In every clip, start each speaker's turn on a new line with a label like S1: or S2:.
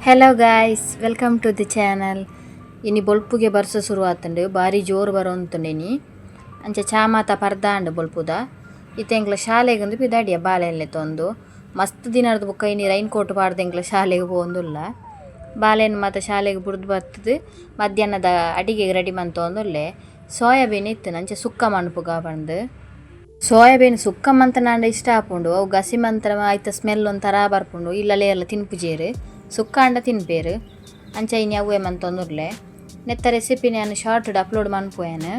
S1: Hello guys, welcome to the channel. ಇನಿ ಬೊಲ್ಪುಗೆ ಬರ್ಸ ಸುರು ಆತುಂಡು, ಬಾರಿ ಜೋರು ಬರೋಂತುಂಡು ಇನಿ. ಅಂಚ ಚಾ ಮಾತ ಪರ್ದಾಂಡ್ ಬೊಲ್ಪುದ. ಇತ್ತೆ ಎಂಕ್ಲ ಶಾಲೆಗ್ ಉಂದು ಪಿದಾಡಿಯ ಬಾಲೆನ್ ತೊಂದು. ಮಸ್ತ್ ದಿನರ್ದ್ ಬೊಕ್ಕ ಇನಿ ರೈನ್ ಕೋಟ್ ಪಾಡ್ದ್ ಎಂಕ್ಲ ಶಾಲೆಗ್ ಪೋವೊಂದುಲ್ಲ. ಬಾಲೆನ್ ಮಾತ ಶಾಲೆಗ್ ಬುಡ್ದು ಬತ್ತುದು ಮಧ್ಯಾಹ್ನದ ಅಡಿಗೆಗ್ ರೆಡಿ ಮಂತೊಂದುಲ್ಲೆ. ಸೋಯಾಬೀನ್ ಇತ್ತುಂಡು ಅಂಚ ಸುಕ್ಕ ಮನ್ಪುಗ ಪಂದ್. ಸೋಯಾಬೀನ್ ಸುಕ್ಕ ಮಂತನಾಂಡ ಇಷ್ಟ ಆಪುಂಡು. ಅವು ಗಸಿ ಮಂತ್ರ ಐತ ಸ್ಮೆಲ್ ಒಂಥರ ಬರ್ಪುಂಡು. ಇಲ್ಲಲೇ ಎಲ್ಲ ತಿನ್ಪುಜೆರ್. ಸುಕ್ಕ ಆಂಡ ತಿನ್ಪೆರ್. ಅಂಚ ಇನಿ ಅವ್ವೆ ಮಂತೊಂದುಲ್ಲೆ. ನೆತ್ತ ರೆಸಿಪಿ ಯಾನ್ ಶಾರ್ಟ್ ಡ್ ಅಪ್ಲೋಡ್ ಮನ್ಪುವೆನ್.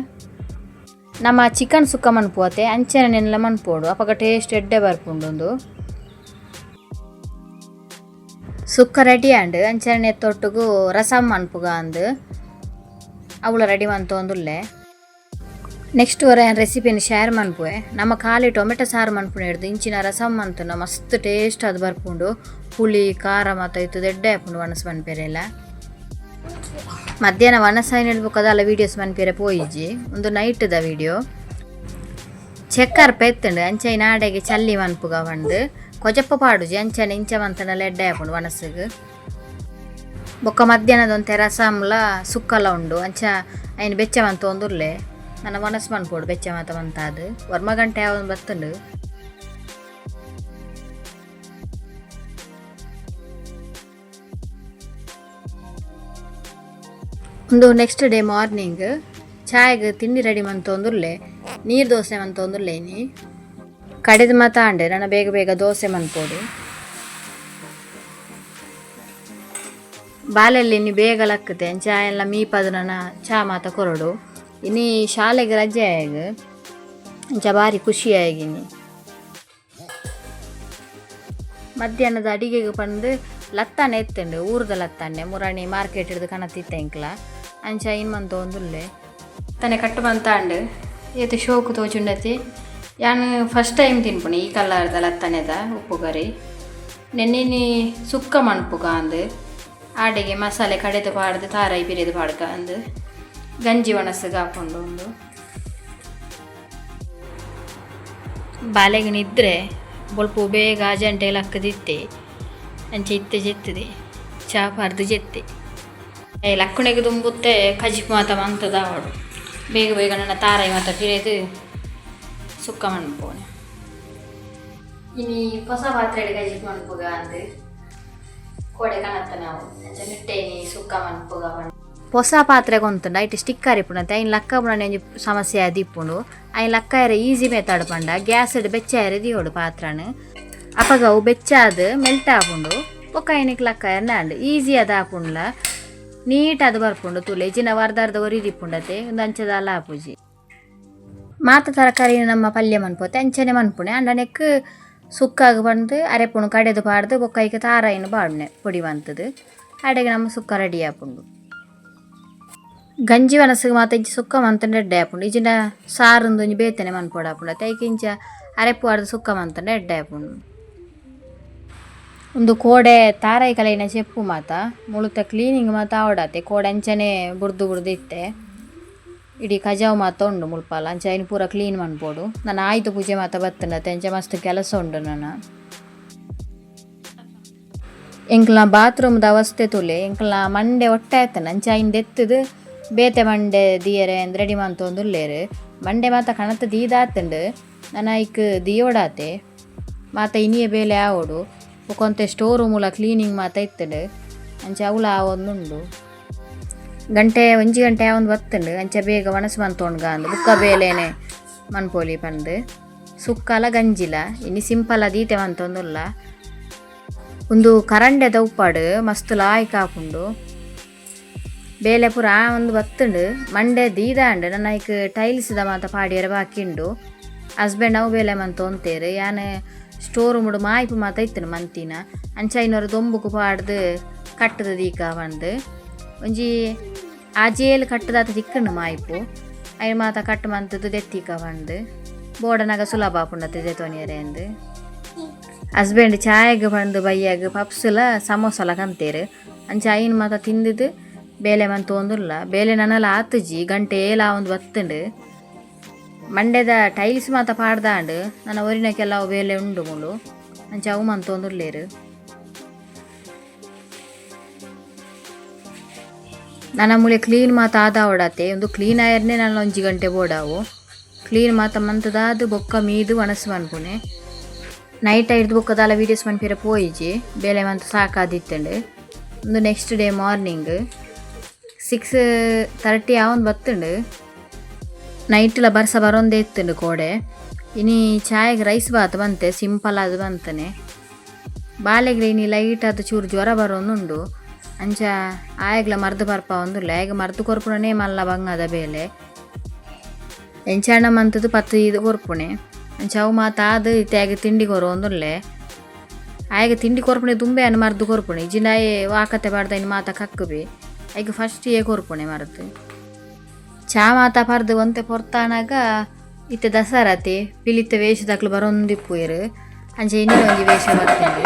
S1: ನಮ ಚಿಕನ್ ಸುಕ್ಕ ಮನ್ಪುವತೆ ಅಂಚನೆ ನೆನ್ಲ ಮನ್ಪೊಡು. ಅಪಗ ಟೇಸ್ಟ್ ಎಡ್ಡೆ ಬರ್ಪುಂಡು ಉಂದು. ಸುಕ್ಕ ರೆಡಿ ಆಂಡ್. ಅಂಚನೆ ನೆತ್ತೊಟ್ಟುಗು ರಸಂ ಮನ್ಪುಗ ಅಂದ್ ಅವುಲ ರೆಡಿ ಮಂತೊಂದುಲ್ಲೆ. ನೆಕ್ಸ್ಟ್ ವರ ಯಾನ್ ರೆಸಿಪಿನ್ ಶೇರ್ ಮನ್ಪುವೆ. ನಮ ಖಾಲಿ ಟೊಮೆಟೊ ಸಾರು ಮನ್ಪುನೆಡ್ದ್ ಇಂಚಿನ ರಸಂ ಮಂತುಂಡ ಮಸ್ತ್ ಟೇಸ್ಟ್ ಆದ್ ಬರ್ಪುಂಡು. ಪುಳಿ ಖಾರ ಮಾತ ಇತ್ತುದು ಎಡ್ಡೆ ಆಪುಂಡು ವನಸ್ ಮನ್ಪೆರೆಲ. ಮಧ್ಯಾಹ್ನ ವನಸ್ ಆಯಿನೆಡ್ದ್ ಬೊಕ್ಕ ದಾಲ ವೀಡಿಯೋಸ್ ಮನ್ಪೆರೆ ಪೋಯಿಜಿ. ಉಂದು ನೈಟ್ ದ ವಿಡಿಯೋ. ಚೆಕ್ಕರ್ ಪೆತ್ತುಂಡು ಅಂಚ ಆಡೆಗೆ ಚಲ್ಲಿ ಮನ್ಪುಗ ಪಂದ್. ಕೊಜಪ್ಪ ಪಾಡುಜಿ ಅಂಚನೆ ಇಂಚ ಮಂತುಂಡಲ ಎಡ್ಡೆ ಆಪುಂಡು ವನಸುಗು. ಬೊಕ್ಕ ಮಧ್ಯಾಹ್ನದ ಒಂತೆ ರಸಂಲ ಸುಕ್ಕಲ ಉಂಡು. ಅಂಚ ಐನ್ ಬೆಚ್ಚ ಮಂತೊಂದುಲ್ಲೆ. ನನ ವನಸ್ ಮನ್ಪೊಡು ಬೆಚ್ಚ ಮಾತ ಮಂತಾದ್. ಒರ್ಂಬ ಗಂಟೆ ಆವೊಂದು ಬತ್ತುಂಡು. ಉಂದು ನೆಕ್ಸ್ಟ್ ಡೇ ಮಾರ್ನಿಂಗ್ ಚಾಯಗ್ ತಿಂಡಿ ರೆಡಿ ಮಂತೊಂದುಲ್ಲೆ. ನೀರ್ ದೋಸೆ ಮಂತೊಂದುಲ್ಲೆ ಇನಿ. ಕಡೆದ ಮಾತ ಆಂಡ್ ನನ ಬೇಗ ಬೇಗ ದೋಸೆ ಮನ್ಪೊಡು. ಬಾಲೆಲ್ ಇನಿ ಬೇಗ ಲಕ್ಕುತೆ ಅಂಚ ಆಯೆನ್ಲ ಮೀಪಾದ್ ನನ ಚಾ ಮಾತ ಕೊರೊಡು. ಇನಿ ಶಾಲೆಗ್ ರಜೆ ಆಯಗ್ ಅಂಚ ಬಾರಿ ಖುಷಿ ಆಯಗ್ ಇನಿ. ಮಧ್ಯಾಹ್ನದ ಅಡಿಗೆಗ್ ಪಂದ್ ಲತ್ತಾನೆ ಇತ್ತುಂಡು, ಊರುದ ಲತ್ತಾನೆ ಮುರಾಣಿ ಮಾರ್ಕೆಟ್ ಡ್ದ್ ಕನತಿತ್ತೆ ಎಂಕ್ಲ. ಅಂಚ ಐನ್ ಮಂತೊಂದುಲ್ಲೆ. ತನೆ ಕಟ್ ಮಂತಾಂಡ್ ಏತ್ ಶೋಕು ತೋಜುಂಡತೆ. ಯಾನ್ ಫಸ್ಟ್ ಟೈಮ್ ತಿನ್ಪುನಿ ಈ ಕಲರ್ದ ಲತ್ತನೆದ ಉಪ್ಪು ಕರಿ. ನೆನ್ನಿನಿ ಸುಕ್ಕ ಮನ್ಪುಗ ಅಂದ್. ಆಡೆಗೆ ಮಸಾಲೆ ಕಡೆದು ಪಾಡ್ದು ತಾರಾಯಿ ಪಿರೆದು ಪಾಡ್ಕ ಅಂದ್. ಗಂಜಿ ಒಣಸುಗ ಆಪುಂಡು ಉಂದು. ಬಾಲೆಗ್ ನಿದ್ರೆ ಬೊಲ್ಪು ಬೇಗ ಆಜಂಟೆ ಲಕ್ಕುದಿತ್ತೆ. ಅಂಚ ಇತ್ತೆ ಜೆತ್ತಿದೆ ಚಾ ಪರ್ದು ಜೆತ್ತೆ. ಲಕ್ಕುನೆಗ್ ದುಂಬುತ್ತೆ ಕಜಿಪು ಮಾತ ಮಂತುದು ಆವೊಡು. ಬೇಗ ಬೇಗ ನನ್ನ ತಾರಾಯಿ ಮಾತ ಪಿರೆದು ಸುಕ್ಕ ಮನ್ಪುನೆ. ಇನಿ ಪೊಸ ಪಾತ್ರೆಡ್ ಕಜಿಪು ಮನ್ಪುಗ ಅಂದ್. ಕೋಡೆ ಕನತ್ತ ನಾವು ಅಂಚ ನಿಟ್ಟೆ ಇನಿ ಸುಕ್ಕ ಮನ್ಪುಗ ಪಂದ್. ಪೊಸ ಪಾತ್ರೆ ಕೊಂತುಂಡ ಐಟ್ ಸ್ಟಿಕ್ಕರ್ ಇಪ್ಪುಂಡು ಐನ್ ಲಕ್ಕಪುನ ಒಂಜಿ ಸಮಸ್ಯೆ ಆದಿಪ್ಪುಂಡು. ಐನ್ ಲಕ್ಕಾಯೆರೆ ಈಸಿ ಮೆಥಡ್ ಪಂಡ ಗ್ಯಾಸ್ ಡ್ ಬೆಚ್ಚಾಯೆರೆ ದೀವೊಡು ಪಾತ್ರನ್. ಅಪಗ ಅವು ಬೆಚ್ಚಾದ್ ಮೆಲ್ಟ್ ಆಪುಂಡು. ಬೊಕ್ಕ ಐನಿಕ್ ಲಕ್ಕಾಯೆರೆ ಆಂಡ್ ಈಸಿ ಆದ್ ಆಪುಂಡ್ಲ ನೀಟ್ ಆದ್ ಬರ್ಪುಂಡು ತೂಲೆ ಇಜಿಂಡ ಅರ್ಧ ಅರ್ಧ ಒರಿದಿಪ್ಪುಂಡತೆ ಉಂದು ಅಂಚ ದಾಲ ಆಪುಜಿ. ಮಾತ ತರಕಾರಿನ್ ನಮ್ಮ ಪಲ್ಯ ಮನ್ಪೊತೆ ಅಂಚನೆ ಮನ್ಪುನೆ ಆಂಡ ನೆಕ್ಕ್ ಸುಕ್ಕಾಗ್ ಪಂದ್ ಅರೆಪುನು ಕಡೆದ್ ಪಾಡ್ದ್ ಬೊಕ್ಕ ಐಕ್ ತಾರಾಯಿನ್ ಪಾಡುನೆ ಪೊಡಿ ಮಂತುದು ಅಡೆಗ್ ನಮ್ಮ ಸುಕ್ಕ ರೆಡಿ ಆಪುಂಡು. ಗಂಜಿ ವನಸುಗು ಮಾತ ಇಂಚ ಸುಕ್ಕ ಮಂತುಂಡ ಎಡ್ಡೆ ಆಪುಂಡು. ಇಜಿಂಡ ಸಾರುಂದು ಒಂಜಿ ಬೇತೆನೆ ಮನ್ಪೊಡಾಪುಂಡು ಅತೆ ಐಕ್ ಇಂಚ ಅರೆಪು ಪಾಡ್ದ್ ಸುಕ್ಕ ಮಂತುಂಡ ಎಡ್ಡೆ ಆಪುಂಡು. ಉಂದು ಕೋಡೆ ತಾರಾಯಿ ಕಲೈನ ಚೆಪ್ಪು ಮಾತ ಮುಳುತ ಕ್ಲೀನಿಂಗ್ ಮಾತ ಆವೊಡಾತೆ ಕೋಡೆ ಅಂಚನೆ ಬುಡ್ದು ಬುಡ್ದು ಇತ್ತೆ. ಇಡೀ ಕಜವು ಮಾತ ಉಂಡು ಮುಲ್ಪಲ ಅಂಚ ಐನ್ ಪೂರ ಕ್ಲೀನ್ ಮನ್ಪೊಡು. ನನ ಆಯುಧ ಪೂಜೆ ಮಾತ ಬತ್ತುಂಡತೆ ಅಂಚ ಮಸ್ತ್ ಕೆಲಸ ಉಂಡು ನನ. ಎಂಕ್ಲ್ನ ಬಾತ್ರೂಮ್ ದ ಅವಸ್ಥೆ ತೂಲೆ ಎಂಕ್ಲ್ನ ಮಂಡೆ ಒಟ್ಟೆ ಆತುಂಡು ಅಂಚ ಐನ್ ದೆತ್ತುದು ಬೇತೆ ಮಂಡೆ ದೀಯೆರೆ ಅಂದ್ ರೆಡಿ ಮಂತೊಂದುಲ್ಲೆರ್. ಮಂಡೆ ಮಾತ ಕಣತ್ ದೀದಾತುಂಡು ನನ ಐಕ್ ದೀಯೊಡಾತೆ ಮಾತ ಇನಿಯೆ ಬೇಲೆ ಆವೊಡು. ಬೊಕ ಒಂತೆ ಸ್ಟೋರ್ ರೂಮ್ ಲ ಕ್ಲೀನಿಂಗ್ ಮಾತ ಇತ್ತುಂಡು ಅಂಚ ಅವುಲ ಆವೊಂದುಂಡು. ಗಂಟೆ ಒಂಜಿ ಗಂಟೆ ಆವೊಂದು ಬತ್ತುಂಡು ಅಂಚ ಬೇಗ ವನಸ್ ಮಂತೊಂಡ್ಗ ಅಂದ್ ಬೊಕ್ಕ ಬೇಲೆನೆ ಮನ್ಪೊಲಿ ಪಂದ್. ಸುಕ್ಕಲ ಗಂಜಿಲ ಇನಿ ಸಿಂಪಲ್ ಆದ್ ಈತೆ ಮಂತೊಂದುಲ್ಲ. ಉಂದು ಕರಂಡೆದ ಉಪ್ಪಡ್ ಮಸ್ತ್ ಲಾಯ್ಕ್ ಆಪುಂಡು. ಬೇಲೆ ಪೂರ ಆವೊಂದು ಬತ್ತುಂಡು ಮಂಡೆ ದೀದಾಂಡ್ ನನ ಐಕ್ ಟೈಲ್ಸ್ ದ ಮಾತ ಪಾಡಿಯೆರೆ ಬಾಕಿ ಉಂಡು. ಹಸ್ಬೆಂಡ್ ಅವು ಬೇಲೆ ಮಂತೊಂತೆರ್ ಯಾನ್ ಸ್ಟೋರ್ ರೂಮ್ ಡ್ ಮಾಯಿಪು ಮಾತ ಇತ್ತುಂಡು ಮಂತಿನ ಅಂಚ ಐನೊರ ದೊಂಬುಗು ಪಾಡ್ದ್ ಕಟ್ಟುದು ದೀಕ ಪಂದ್. ಒಂಜಿ ಆಜೇಲ್ ಕಟ್ಟುದಾತ ತಿಕ್ಕುಂಡು ಮಾಯಿಪು ಐನ್ ಮಾತ ಕಟ್ ಮಂತುದು ದೆತ್ತೀಕ ಪಂದ್. ಬೋಡನಗ ಸುಲಭ ಆಪುಂಡತೆ ದೆತೊನಿಯೆರೆ ಅಂದ್. ಹಸ್ಬೆಂಡ್ ಚಾಯಗ್ ಪಂದ್ ಬಯ್ಯಗ್ ಪಪ್ಸ್ ಲ ಸಮೋಸ ಲ ಕಂತೆರ್. ಅಂಚ ಐನ್ ಮಾತ ತಿಂದುದು ಬೇಲೆ ಮಂತೊಂದುಲ್ಲ. ಬೇಲೆ ನನಲ ಆತುಜಿ ಗಂಟೆ ಏಲ್ ಆವೊಂದು ಬತ್ತುಂಡು. ಮಂಡೆದ ಟೈಲ್ಸ್ ಮಾತ ಪಾಡ್ದಾಂಡ್ ನನ ಒರಿನ ಕೆಲವು ಬೇಲೆ ಉಂಡು ಮೂಲು ಅಂಚ ಅವು ಮಂತೊಂದುಲ್ಲೆರ್. ನನ ಮೂಲೆ ಕ್ಲೀನ್ ಮಾತ ಆದಾವಡತೆ ಒಂದು ಕ್ಲೀನ್ ಆಯರ್ನೆ ನಾನು ಒಂಜಿ ಗಂಟೆ ಬೋಡಾವು. ಕ್ಲೀನ್ ಮಾತ ಮಂತದಾದ್ ಬೊಕ್ಕ ಮೀದು ವನಸ್ ಮನ್ಪುನೆ. ನೈಟ್ ಐಡ್ದ್ ಬೊಕ್ಕ ದಾಲ ವೀಡಿಯೋಸ್ ಮನ್ಪಿರ ಪೋಯಿಜಿ, ಬೇಲೆ ಮಂತ್ ಸಾಕಾದಿತ್ತಂಡು. ಒಂದು ನೆಕ್ಸ್ಟ್ ಡೇ ಮಾರ್ನಿಂಗ್ 6:30 ಆವೊಂದು ಬತ್ತುಂಡು. ನೈಟ್ಲ ಬರ್ಸ ಬರೋಂದೇ ಇತ್ತುಂಡು ಕೋಡೆ. ಇನಿ ಚಾಯಗ್ ರೈಸ್ ಬಾತ್ ಬಂತೆ, ಸಿಂಪಲ್ ಆದ್ ಬಂತನೆ. ಬಾಲೆಗ್ಲ ಇನಿ ಲೈಟ್ ಆದ್ ಚೂರು ಜ್ವರ ಬರೋಂದುಂಡು. ಅಂಚ ಆಯಗ್ಲ ಮರ್ದ್ ಬರ್ಪಾವೊಂದುಲ್ಲೆ. ಆಯಗ್ ಮರ್ದ್ ಕೊರ್ಪುನನೇ ಮಲ್ಲ ಬಂಗದ ಬೇಲೆ. ಎಂಚಾಂಡ ಮಂತುದು ಪತ್ತು ಇದು ಕೊರ್ಪುಣೆ. ಅಂಚ ಅವು ಮಾತ ಆದ್ ಇತ್ತೆ ಆಯಗ್ ತಿಂಡಿ ಕೊರೊಂದುಲ್ಲೆ. ಆಯಗ್ ತಿಂಡಿ ಕೊರ್ಪುಣೆ ದುಂಬೆ ಅನ್ ಮರ್ದ್ ಕೊರ್ಪುಣೆ. ಇಜ್ಜಿಂಡ ಆಯೆ ವಾಕತೆ ಪಾಡ್ದ್ ಐನ್ ಮಾತ ಕಕ್ಕುಬೆ. ಆಯಗ್ ಫಸ್ಟ್ ಏ ಕೊರ್ಪುಣೆ ಮರ್ದ್. ಚಾ ಮಾತ ಪರ್ದ್ ಒಂತೆ ಪೊರ್ತಾನಗ ಇತ್ತೆ ದಸರಾತೆ ಪಿಲಿತ್ತ ವೇಷದಕ್ಲು ಬರೊಂದಿಪ್ಪುವೆರ್. ಅಂಚ ಇನಿ ಒಂಜಿ ವೇಷ ಬತ್ತುಂಡು.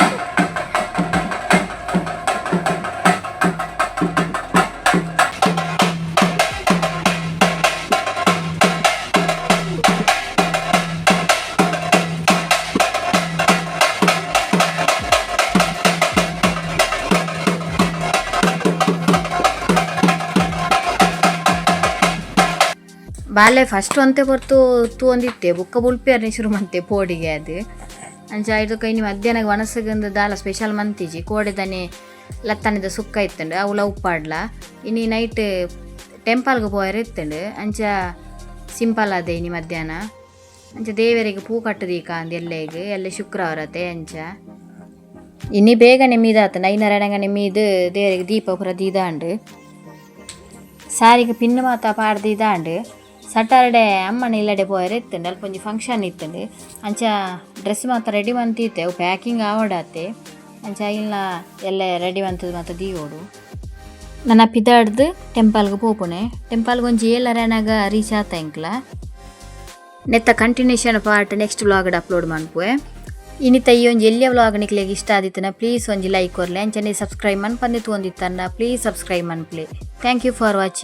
S1: ಬಾಲೆ ಫಸ್ಟ್ ಒಂತೆ ಪೊರ್ತು ತೂವೊಂದಿತ್ತೆ, ಬೊಕ್ಕ ಬುಲ್ಪಿಯರ್ನೆ ಶುರು ಮಂತೆ ಪೋಡಿಗೆ ಅದು. ಅಂಚ ಐದಕ್ಕ ಇನಿ ಮಧ್ಯಾಹ್ನ ವನಸಗಂದು ದಾಲ ಸ್ಪೆಷಲ್ ಮಂತಿಜಿ. ಕೋಡೆದನೆ ಲತ್ತನಿದ ಸುಕ್ಕ ಇತ್ತುಂಡು, ಅವುಲ ಉಪ್ಪಾಡ್ಲ. ಇನಿ ನೈಟ್ ಟೆಂಪಲ್ಗೆ ಪೋಯರೆ ಇತ್ತುಂಡು, ಅಂಚ ಸಿಂಪಲ್ ಅದೇ ಇನಿ ಮಧ್ಯಾಹ್ನ. ಅಂಚ ದೇವರಿಗೆ ಪೂ ಕಟ್ಟುದೀಕ ಅಂದ್ ಎಲ್ಲೆಗ್ ಎಲ್ಲೆ ಶುಕ್ರವಾರತೆ. ಅಂಚ ಇನಿ ಬೇಗನೆ ಮೀದಾತಂಡು, ಐನರಡಂಗನೆ ಮೀದು ದೇವರಿಗೆ ದೀಪ ಪೂರ ದೀದಾಂಡು. ಸಾರಿಗೆ ಪಿನ್ನು ಮಾತ ಪಾಡ್ದಿದಾಂಡು. ಸಟರ್ಡೆ ಅಮ್ಮನ ಇಲ್ಲಡೆ ಪೋಯರೆ ಇತ್ತುಂಡು, ಅಲ್ಪ ಒಂಜಿ ಫಂಕ್ಷನ್ ಇತ್ತುಂಡು. ಅಂಚ ಡ್ರೆಸ್ ಮಾತ ರೆಡಿ ಮಂತಿತ್ತೆ, ಅವು ಪ್ಯಾಕಿಂಗ್ ಆವಡಾತೆ. ಅಂಚ ಇಲ್ಲ ಎಲ್ಲ ರೆಡಿ ಮಂತದ್ದು ಮಾತ ದೀವೊಡು. ನನ ಪಿದಾಡ್ದು ಟೆಂಪಲ್ಗೆ ಪೋಪುನೆ. ಟೆಂಪಲ್ಗೆ ಒಂಜಿ ಏಳರೆನಾಗ ರೀಚ್ ಆತ ಎಂಕ್ಲ. ನೆತ್ತ ಕಂಟಿನ್ಯೂಷನ್ ಪಾರ್ಟ್ ನೆಕ್ಸ್ಟ್ ವ್ಲಾಗ್ಡ್ ಅಪ್ಲೋಡ್ ಮನ್ಪುವೆ. ಇನಿತ ಈ ಒಂಜಿ ಎಲ್ಯ ವ್ಲಾಗ್ ನಿಕ್ಲೆಗ್ ಇಷ್ಟ ಆದಿತ್ತನ ಪ್ಲೀಸ್ ಒಂಜಿ ಲೈಕ್ ಕೊರ್ಲೆ. ಅಂಚನೆ ಸಬ್ಸ್ಕ್ರೈಬ್ ಮನ್ಪಂದೆ ತೂವೊಂದಿತ್ತನ್ನ ಪ್ಲೀಸ್ ಸಬ್ಸ್ಕ್ರೈಬ್ ಮನ್ಪುಲೆ. Thank you for watching.